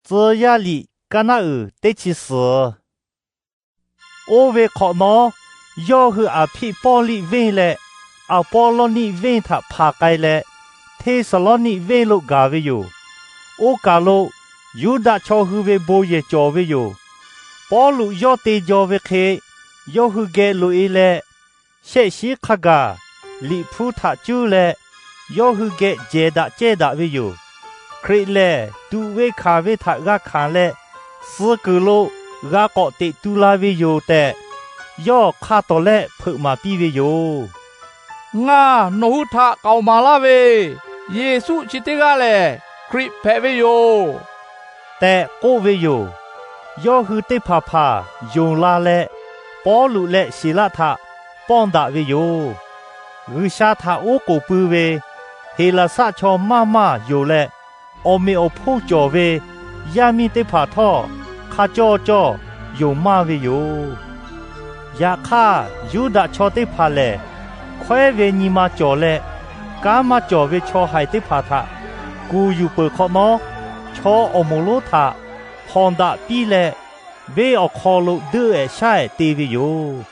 Tcuh yaˇ liꞈ kaˇ naˆ uiˍ teˇ chi suhˍ. Oˇ ve hk'awꞈ nawˉ, yawˇ hui Aˍhpiˆ Pawˇliˆ venˇ leh Aˍpawˇlawˇniˆ venˇ htaꞈ hpanˍ k'ai leh, Hteˇsaˍlawˇniˆ venˇ lo gaˬ ve yoˬ. Oˇ kaˬ lo Yuˇdaꞈ chaw hui ve bon yehˬ cawˬ ve yoˬ. Pawˇluꞈ yawˇ te jaw ve hk'e, yawˇ hui geh loꞈ-e leh, shehˆ shiˉ hk'a gaˬ Liꞈ hpu htaꞈ cuˇ leh, yawˇ hui geh jehˬ daꞈ cehˇ daꞈ ve yoˬ. Hkriꞈ lehˬ, tuꞈ ve hkanˍ ve htaꞈ g'a hkanˍ leh, suh kuiˬ lo g'a k'awꞈ teꞈ tu la ve yoˬ tehꞈ, yawˇ hk'a tawˍ lehˆ hpeuꞈ maˍ piˇ ve yoˬ. Ngaˬ nawˬ hui htaꞈ k'aoˍ maˍ laˇ ve Yeˍsuˆ chi teˇ g'aˇ lehˬ, Hkriꞈ hpehꞈ ve yoˬ tehꞈ k'oˆ ve yoˬ. Yawˇ hui teˇ hpaˍ hpaˍ yonˍ la leh, Pawˇluꞈ leh Siˍlaˆ htaꞈ pawˇ daꞈ ve yoˬ. G'uiˬsha htaꞈ oˉ k'oˍ pui ve Heˍlaˍsaˆ chaw maˇ maˇ yonˍ leh, awˬ meꞈ awˬ hponˇ cawˬ ve yaˇ miˇ teˇ hpaˍ htawˇ, hk'a cawˇ cawˇ yonˍ maˇ ve yoˬ. Yaꞈ hk'aˇ, Yuˇdaꞈ chaw teˇ hpaˍ lehˬ, hkawehˉ ve nyi ma cawˬ leh, kanˉ maˇ cawˬ ve chaw haiˬ teˇ hpaˍ htaꞈ kuˬ yuˬ peuˬ hk'awꞈ nawˉ, chaw awˬ moˍ lonˉ htaꞈ hpawnˬ daꞈ piˇ leh, venˇ awˬ hk'aw lo deuˆ-ehˍ shaˉ-ehˍ te ve yoˬ.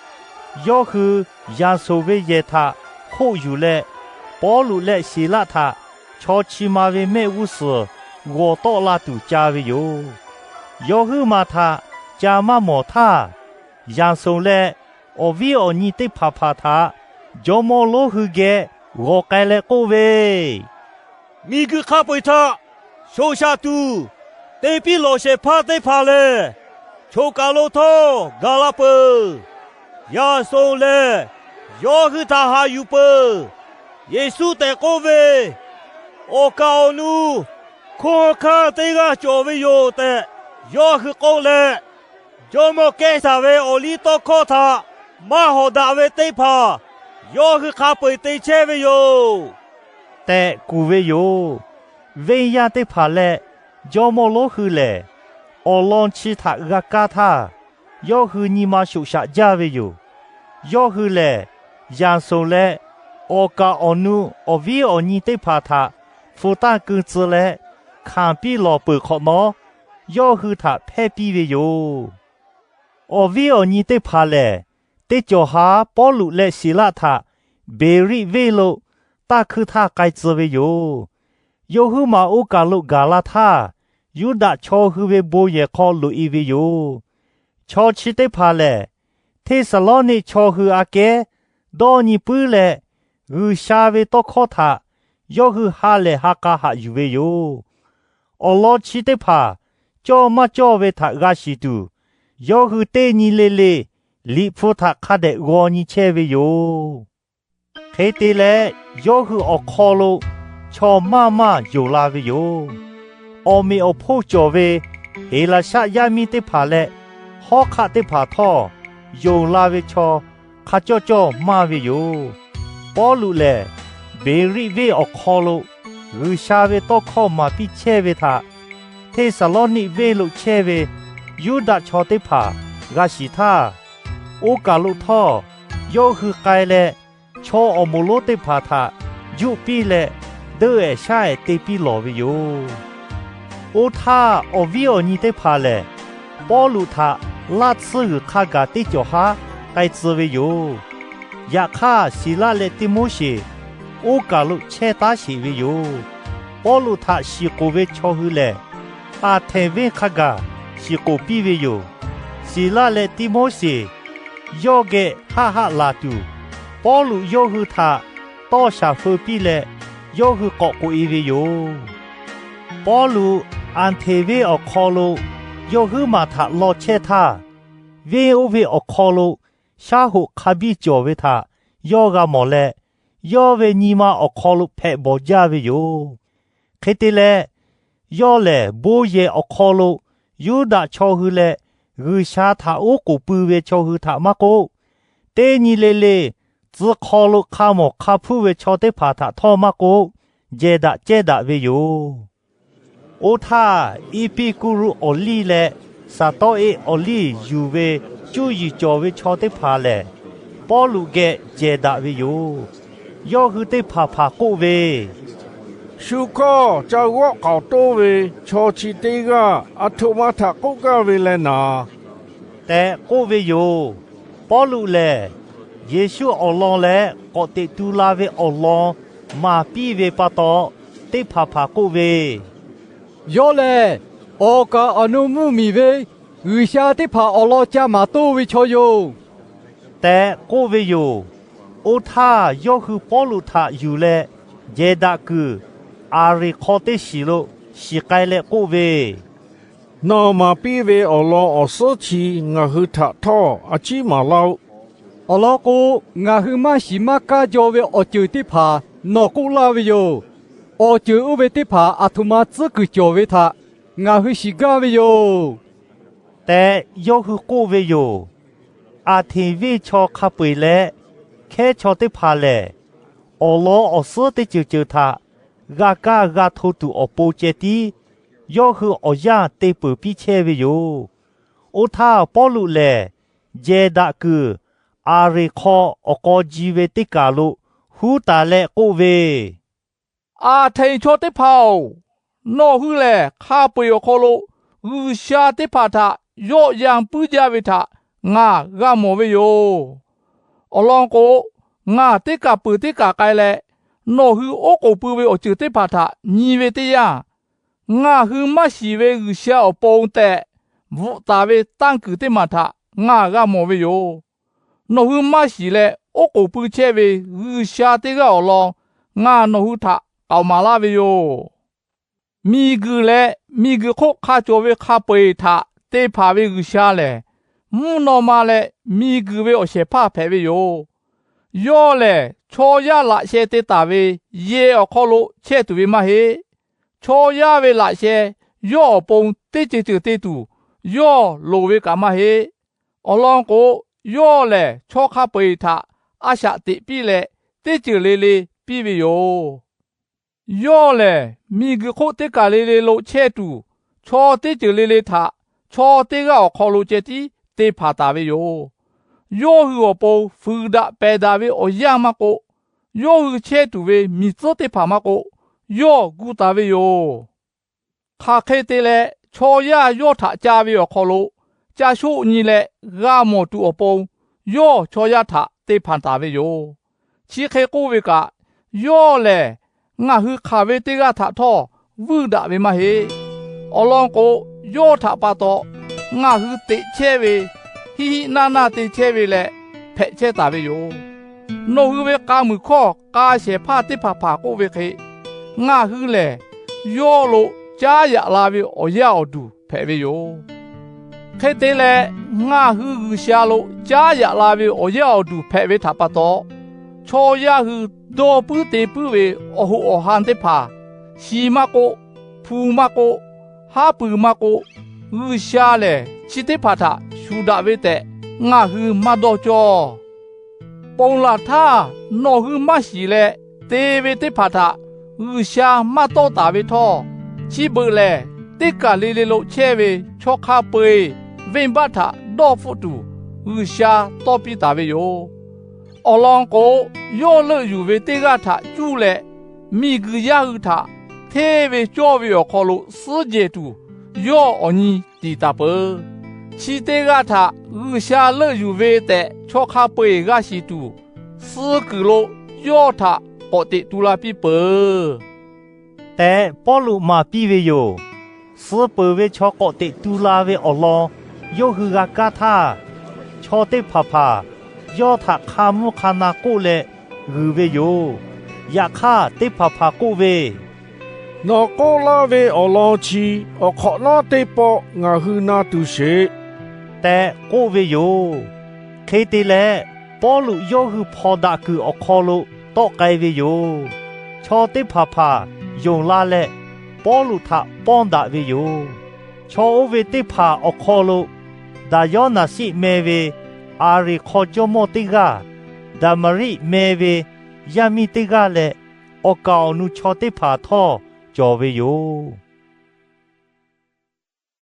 Yawˇ hui Yaˍsonˍ ve yehˬ htaꞈ hoˆ yuˬ leh, Pawˇluꞈ leh Siˍlaˆ htaꞈ chaw chi ma ve mehˆ g'uˇ suhˍ g'awˬ tawˆ la tuˬ ca ve yoˬ. Yawˇ huiˉ maˬ htaꞈ ca maˇ mawˬ htaˇ, Yaˍsonˍ leh awˬ viˉ awˬ nyi teˇ hpaˍ hpaˍ htaꞈ jawˇmawˇ lonˉ hui geh g'awˬ k'ai leh k'oˆ ve, Miˬguiˬ hk'a peu-eˬ htaꞈ shoˍ shaꞈ tuˬ te piˇ lawˬ shehˍ hpaˇ teˇ hpaˍ lehˬ, choˬ kaˬ lo htawˇ gaˬ la peuˬ. Yaˍsonˍ lehˬ yawˇ hui htaꞈ haꞈ yuˬ peuˬ. Yeˍsuˆ tehꞈ k'oˆ ve, awˬ kaˍ awˬ nu hkunˉ hawˉ hkanˇ teˇ g'aˇ cawˬ ve yoˬ tehꞈ yawˇ hui k'oˆ leh, jawˇmawˇ Kehˉsaˍ ve awˬliˇtawˇhkawˇ htaꞈ maˇ hawˍ daꞈ ve teˇ hpaˍ yawˇ hui hk'a peu-eˬ te chehˇ ve yoˬ tehꞈ kuˬ ve yoˬ. Venˇ yaˇ teˇ hpaˍ leh jawˇmawˇ lonˉ hui lehˬ, awˬ lawn chi htaꞈ g'a kaˇ htaˇ, yawˇ hui nyi ma shoꞈ shaꞈ jaˇ ve yoˬ. Yawˇ hui lehˬ, Yaˍsonˍ leh awˬ kaˍ awˬ nu awˬ viˉ awˬ nyi teˇ hpaˍ htaꞈ hpu tanˇ keu tcuh leh hkanˍ piˇ lawˬ peuˬ hk'awꞈ nawˉ, yawˇ hui htaꞈ hpehˇ piˇ ve yoˬ. Awˬ viˉ awˬ nyi teˇ hpaˍ lehˬ, teˇ cawˬ haˉ Pawˇluꞈ leh Siˍlaˆ htaꞈ Beˍriˆ venˇ lo taˇ hkuiˇ htaˇ k'ai tcuh ve yoˬ. Yawˇ huiˉ maˬ oˇ kaˬ lo gaˬ la htaˇ, Yuˇdaꞈ chaw hui ve bon yehˬ hk'aw loꞈ-e ve yoˬ. Chaw chi teˇ hpaˍ lehˬ, Hteˇsaˍlawˇniˆ chaw hui aꞈ kehˉ dawˇ nyi puiˉ leh, G'uiˬsha ve tawˇ hkawˇ htaꞈ yawˇ hui ha lehˬ ha k'a haꞈ yuˬ ve yoˬ. Awˬ lawn chi teˇ hpaˍ cawˇ maˇ cawˇ ve htaꞈ g'a shiˍ tuˬ, yawˇ hui teˇ nyi le le Liꞈ hpu htaꞈ hk'a dehꞈ g'aw nyi chehˇ ve yoˬ. Hk'e te leh, yawˇ hui awˬ hk'aw lo chaw maˇ maˇ yonˍ la ve yoˬ. Awˬ meꞈ awˬ hponˇ cawˬ ve Heˍlaˍsaˆ yaˇ miˇ teˇ hpaˍ leh hawˉ hk'aˆ teˇ hpaˍ htawˇ, yonˍ la ve chaw hk'a cawˇ cawˇ maˇ ve yoˬ. Pawˇluꞈ lehˬ, Beˍriˆ venˇ awˬ hk'aw lo G'uiˬsha ve tawˇ hkawˇ maˍ piˇ chehˇ ve htaꞈ Hteˇsaˍlawˇniˆ venˇ lo chehˇ ve Yuˇdaꞈ chaw teˇ hpaˍ g'a shiˍ htaˇ, oˇ kaˬ lo htawˇ yawˇ hui k'ai leh, chaw awˬ moˍ lonˉ teˇ hpaˍ htaꞈ juˆ piˇ leh, deuˆ-ehˍ shaˉ-ehˍ te piˇ lawˬ ve yoˬ. Oˇ htaˇ, awˬ viˉ awˬ nyi teˇ hpaˍ lehˬ, Pawˇluꞈ htaꞈ laˇ tsuhˇ g'uiˬ hk'a gaˬ teˇ cawˬ haˉ k'ai tcuh ve yoˬ. Yaꞈ hk'aˇ, Siˍlaˆ leh Tiˆmoˉseˍ oˇ kaˬ lo chehˇ taˉ sheˍ ve yoˬ. Pawˇluꞈ htaꞈ shiˍ k'oˍ ve chaw hui lehˬ, Aˍhtenˍ venˇ hk'a gaˬ shiˍ k'oˍ piˇ ve yoˬ. Siˍlaˆ leh Tiˆmoˉseˍ yawˇ geh haˆ haˆ laˬ tuˬ, Pawˇluꞈ yawˇ hui htaꞈ tawˇ shaˍ feu piˇ leh, yawˇ hui k'awꞈ k'oꞈ-e ve yoˬ. Pawˇluꞈ Aˍhtenˍ venˇ awˬ hk'aw lo yawˇ huiˉ maˬ htaꞈ law chehˇ htaˇ, venˇ oˇ ve awˬ hk'aw lo shaˉ hoꞈ hk'a biˇ cawˬ ve htaꞈ yawˇ g'a mawˬ leh, yawˇ ve nyi ma awˬ hk'aw lo hpehꞈ bawˬ jaˇ ve yoˬ. Hk'e te leh, yawˇ lehˬ bon yehˬ awˬ hk'aw lo Yuˇdaꞈ chaw hui leh G'uiˬsha htaꞈ oˉ k'oˍ pui ve chaw hui htaꞈ maˇ k'oˆ, teˇ nyi le le tcuh hk'aw lo hk'a mawˬ hk'a hpuˇ ve chaw teˇ hpaˍ htaꞈ htawˇ maˇ k'oˆ, jehˬ daꞈ cehˇ daꞈ ve yoˬ. Oˇ htaˇ, Eˇpiˇkuˇruˆ awˬ liˇ leh Saˍtawˇeˆ awˬ liˇ yuˬ ve cuˇ yiˍ cawˬ ve chaw teˇ hpaˍ lehˬ, Pawˇluꞈ geh jehˬ daꞈ ve yoˬ. Yawˇ hui teˇ hpaˍ hpaˍ k'oˆ ve, Shu hkawˇ ca g'awˆ k'aoˍ toˇ ve chaw chi teˇ g'aˇ aˬ htoꞈ ma htaꞈ k'oˆ gaˇ ve leh naˍ, tehꞈ k'oˆ ve yoˬ. Pawˇluꞈ lehˬ, Yeˍsuˆ awˬ lawn leh k'awꞈ teꞈ tu la ve awˬ lawn maˍ piˇ ve pa taw, teˇ hpaˍ hpaˍ k'oˆ ve, Yawˇ lehˬ, awˬ kaˍ awˬ nu mvuhˇ miˬ ve G'uiˬsha teˇ hpaˍ awˬ lawn ca maˍ toˇ ve chaw yoˬ, tehꞈ k'oˆ ve yoˬ. Oˇ htaˇ, yawˇ hui Pawˇluꞈ htaꞈ yuˬ leh, jehˬ daꞈ kuiˬ Aˍriˍhk'aw teˇ shiˍ lo shiˍ k'ai leh k'oˆ ve, Nawˬ maˍ piˇ ve awˬ lawn awˬ suhˉ chi ngaˬ hui htaꞈ htawˇ a ciˉ maˍ laˇ-oˆ. Awˬ lawn k'o, ngaˬ hui maˇ shiˍ maˇ kaˇ jaw ve awˬ ceuˬ teˇ hpaˍ nawˬ k'oˆ laˇ ve yoˬ. Awˬ ceuˬ oˇ ve teˇ hpaˍ aˬ htoꞈ ma tcuhˉ kuiˬ cawˬ ve htaꞈ ngaˬ hui shiˍ gaˇ ve yoˬ, tehꞈ yawˇ hui k'oˆ ve yoˬ. Aˍhtenˍ venˇ chaw hk'a peu-eˬ leh hkehˉ chaw teˇ hpaˍ lehˬ, awˬ lawn awˬ suhˉ teˇ ceuˬ ceuˬ htaꞈ g'a kaˇ g'a hto tuˬ awˬ pon ceh tiˉ, yawˇ hui awˬ yanˇ te peuˬ piˇ chehˇ ve yoˬ. Oˇ htaˇ, Pawˇluꞈ lehˬ jehˬ daꞈ kuiˬ Aˍriˍhk'aw awˬ k'aw ji ve teˇ kaˬ lo huˉ taˍ leh k'oˆ ve, Aˍhtenˍ chaw teˇ hpaˍ-oˬ, nawˬ hui lehˬ hk'a peu-eˬ awˬ hk'aw lo G'uiˬsha teˇ hpaˍ htaꞈ yawˆ yan puiˉ jaˇ ve htaꞈ ngaˬ g'a mawˬ ve yoˬ. Awˬ lawn k'o, ngaˬ teˇ kaˬ peuˬ teˇ kaˬ k'ai leh, nawˬ hui oˉ k'oˍ pui ve awˬ ceuˬ teˇ hpaˍ htaꞈ nyi ve teˇ yanˇ, ngaˬ hui maˇ shiˍ ve G'uiˬsha awˬ pon tehꞈ bvuhꞈ taˍ ve tanˇ kuiˬ teˇ maˬ htaꞈ ngaˬ g'a mawˬ ve yoˬ. Nawˬ hui maˇ shiˍ leh oˉ k'oˍ pui chehˇ ve G'uiˬsha teˇ g'aˇ awˬ lawn ngaˬ nawˬ hui htaꞈ k'aoˍ maˍ laˇ ve yoˬ. Miˬguiˬ leh miˬguiˬ hk'oˆ hk'a cawˬ ve hk'a peu-eˬ htaꞈ te hpanˍ ve G'uiˬsha lehˬ, mvuhˇ naw ma leh miˬguiˬ ve awˬ shehˍ hpaˇ hpehꞈ ve yoˬ. Yawˇ lehˬ, chaw yaˇ laꞈ sheh te taˍ ve yehˬ awˬ hk'aw lo chehˇ tuˬ ve maˇ heˆ. Chaw yaˇ ve laꞈ sheh yawˇ awˬ pon teˇ ceuˬ ceuˬ te tuˬ yawˇ loˍ ve kaꞈ maˇ heˆ. Awˬ lawn k'o, yawˇ lehˬ chaw hk'a peu-eˬ htaꞈ a shaꞈ teꞈ piˇ leh, teˇ ceuˬ le le piˇ ve yoˬ. Yawˇ lehˬ, miˬguiˬ hk'oˆ teˇ kaˬ le le lo chehˇ tuˬ, chaw teˇ ceuˬ le le htaꞈ chaw teˇ g'aˇ awˬ hk'aw lo ceh tiˉ te hpanˍ taˍ ve yoˬ. Yawˇ hui awˬ pon fuiˍ daꞈ pehˬ daꞈ ve awˬ yanˇ maˇ k'oˆ, yawˇ hui chehˇ tuˬ ve miˬ tcuhˉ teˇ hpaˍ maˇ k'oˆ, yawˇ gu taˍ ve yoˬ. Hk'aˬ hk'e te leh, chaw yaˇ yawˇ htaꞈ ca ve awˬ hk'aw lo ca shoˆ nyi leh g'a mawˬ tuˬ awˬ pon, yawˇ chaw yaˇ htaꞈ te hpanˍ taˍ ve yoˬ. Chi hk'e k'oˆ ve kaꞈ, yawˇ lehˬ ngaˬ hui hk'aˬ ve teˇ g'aˇ htaꞈ htawˇ vuiˇ daꞈ ve maˇ heˆ. Awˬ lawn k'o, yawˇ htaꞈ pa taw ngaˬ hui teꞈ chehˇ ve, hiˆ hiˆ naˇ naˇ te chehˇ ve leh hpehꞈ chehˇ taˍ ve yoˬ. Nawˬ hui ve k'a muiˬ hkawˇ k'a shehˍ hpaˇ teˇ hpaˍ hpaˍ k'oˆ ve hk'e, ngaˬ hui lehˬ yawˇ lo caˉ yaꞈ la ve awˬ yaˇ awˬ duˬ hpehꞈ ve yoˬ. Hk'e te leh, ngaˬ hui G'uiˬsha lo caˉ yaꞈ la ve awˬ yaˇ awˬ duˬ hpehꞈ ve htaꞈ pa taw, chaw yaˇ hui dawˇ puiˉ te puiˉ ve awˬ hoꞈ awˬ han teˇ hpaˍ, shi maˇ k'oˆ, hpu maˇ k'oˆ, haˉ pui maˇ k'oˆ, G'uiˬsha lehˬ chi teˇ hpaˍ htaꞈ shuˍ daꞈ ve tehꞈ ngaˬ hui maˇ dawˇ cawˇ. Ponˬ laˬ htaˇ nawˬ hui maˇ shiˍ leh te ve teˇ hpaˍ htaꞈ G'uiˬsha maˇ tawˆ taˍ ve htawˇ, chi beuꞈ lehˬ teˇ kaˬ le le lo chehˇ ve chaw hk'a peu-eˬ venˇbaˆ htaꞈ dawˇ hpfuhˆ tuˬ G'uiˬsha tawˇ piˇ taˍ ve yoˬ. Awˬ lawn k'o, yawˇ leuˆ yuˬ ve teˇ g'aˇ htaꞈ cuˇ leh miˬguiˬ yaˇ hui htaꞈ hteˇ ve cawˇ ve awˬ hk'aw lo suhˉ jehˬ tuˬ yawˇ awˬ nyi tiˍ taˍ peuˬ. Chi teˇ g'aˇ htaꞈ G'uiˬsha leuˆ yuˬ ve tehꞈ chaw hk'a peu-eˬ g'a shiˍ tuˬ, suh kuiˬ lo yawˇ htaꞈ k'awꞈ teꞈ tu la piˇ peuˬ tehꞈ Pawˇluꞈ maˍ piˇ ve yoˬ. Suh peuˬ ve chaw k'awꞈ teꞈ tu la ve awˬ lawn yawˇ hui g'a kaˇ htaˇ, chaw teˇ hpaˍ hpaˍ yawˇ htaꞈ hk'a mvuhˇ hk'a na k'oˆ leh g'uiˬ ve yoˬ. Yaꞈ hk'aˇ, teˇ hpaˍ hpaˍ k'oˆ ve, Nawˬ k'oˆ laˇ ve awˬ lawn chi awˬ hk'awꞈ nawˉ teˇ pawˆ ngaˬ hui na tuˬ sheˍ tehꞈ k'oˆ ve yoˬ. Hk'e te leh, Pawˇluꞈ yawˇ hui hpawnˬ daꞈ kuiˬ awˬ hk'aw lo tawˆ k'ai ve yoˬ. Chaw teˇ hpaˍ hpaˍ yonˍ la leh, Pawˇluꞈ htaꞈ pawˇ daꞈ ve yoˬ. Chaw oˇ ve teˇ hpaˍ awˬ hk'aw lo Daˍyawˇnaˍsiˆ meh ve Aˍriˍhk'aw jawˇmawˇ teˇ g'aˇ, Daˍmaˍriˆ meh ve yaˇ miˇ teˇ g'aˇ leh, awˬ kaˍ awˬ nu chaw teˇ hpaˍ htawˇ cawˬ ve yoˬ.